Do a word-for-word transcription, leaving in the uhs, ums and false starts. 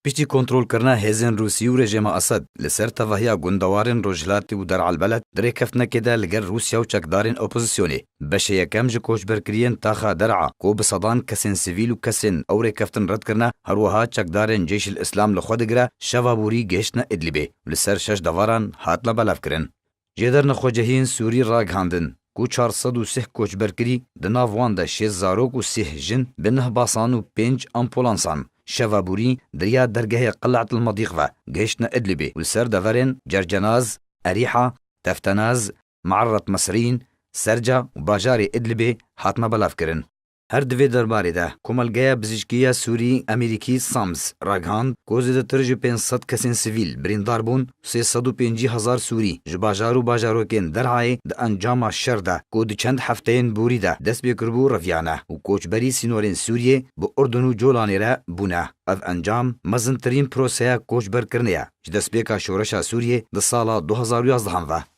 Piştî kontrolkirina hêzên Rûsî û rejîma Esed li ser tevahiya gundewarên Rojhilatê û Der'al Beled, di rêkeftinekê de li gel Rûsya û çekdarên opozisyonê, beşê yekem ji koçberkiriyên taxa Der'a, ku bi sedan kesên sivîl û kesên ew rêkeftin red kirine, her wiha çekdarên Ceyşil Îslam li xwe digire, şeva borî gihiştine Idlibê û li ser şeş devaran hatine belavkirin. Jêdernexwecihiyên Sûrî ragihandin ku çar sed û sih koçberkirî, di nav wan de şêst zarok û sih jin, bi neh basan û pênc ampulansan, şeva borî di riya dergehê Qil'et el-Medîq ve gihiştine Idlibê û li ser deverên Cercenaz, Erîha, Teftenaz, Me'erret Mesrîn, Serca û bajarê Idlibê hatine belavkirin. Her di vê derbarê de, Komelgeya Bizîşkî ya Sûrî Amerîkî, SAMS, ragihand ku zêdetir ji pênc sed kesên sivîl birîndar bûn û sê sed û pêncî hezar Sûrî ji bajar û bajarokên Der'ayê di encama şer de ku di çend hefteyên borî de dest pê kiribû reviyane û koçberî sînorên Sûriyê bi Urdun û Colanê re bûne. Ev encam mezintirîn proseya koçberkirinê ye ji destpêka şoreşa Sûriyê di sala du hezar û yazdehan ve.